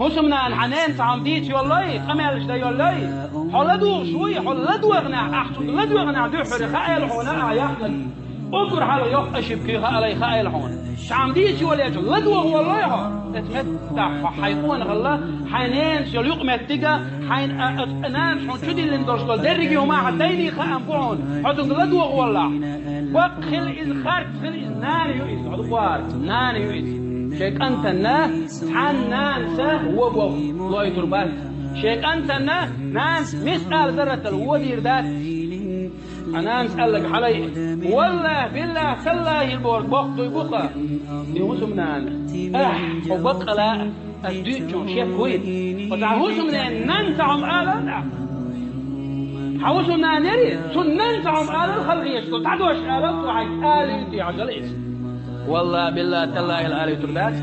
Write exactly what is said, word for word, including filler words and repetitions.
ХӀусамнана, хьан ненан цхьа хӀума дийца йоллой, къамелаш дан йоллой? Хьо ладугӀуш вуй, хьо ладугӀанехь, ахь цунга ладугӀанехь дуьххьара хаийла хьуна ахь яханарг. Уггар хьалха йоккха ошибка хилла хаийла хьуна. Цхьа хӀума дийца йоллеча ладугӀа воллой хьо? Эцу меттехь хьо хьайн къонахалла, хьайн ненас йолу юкъаметтиг а, хьайн а, а, а нанас хьуна чудиллина долуш долу дерриге хӀума хьан тайни хаам бу хьуна, хьо цунга ладугӀа воллахь. Баккхила иза, харц хила иза, нана ю иза, хьо дукха вара, нана ю иза. Шайн кӀантана цхьана нанас вон боху лойтур бац. Шайн кӀантана нанас мискъала зарратал вон дийр дац. Хьан нанас аьлларг хьалайа. Валлахь, биллахь, таллахь, бохург боккха дуй бу-кх. И хӀусамнана, ахь, хьо баккъала а, ас дуьйцучух шек вуй? Хьо цхьа хӀусамненан нанна цхьа хӀума алал ахь? Хьан хӀусамнана яри, цунна нанна цхьа хӀума алал, хала хеташ долу цхьа дош алал, цо хьайга алуьйту хьажал иза. Валлахь, биллахь, таллахь, ала алуьйтур дац.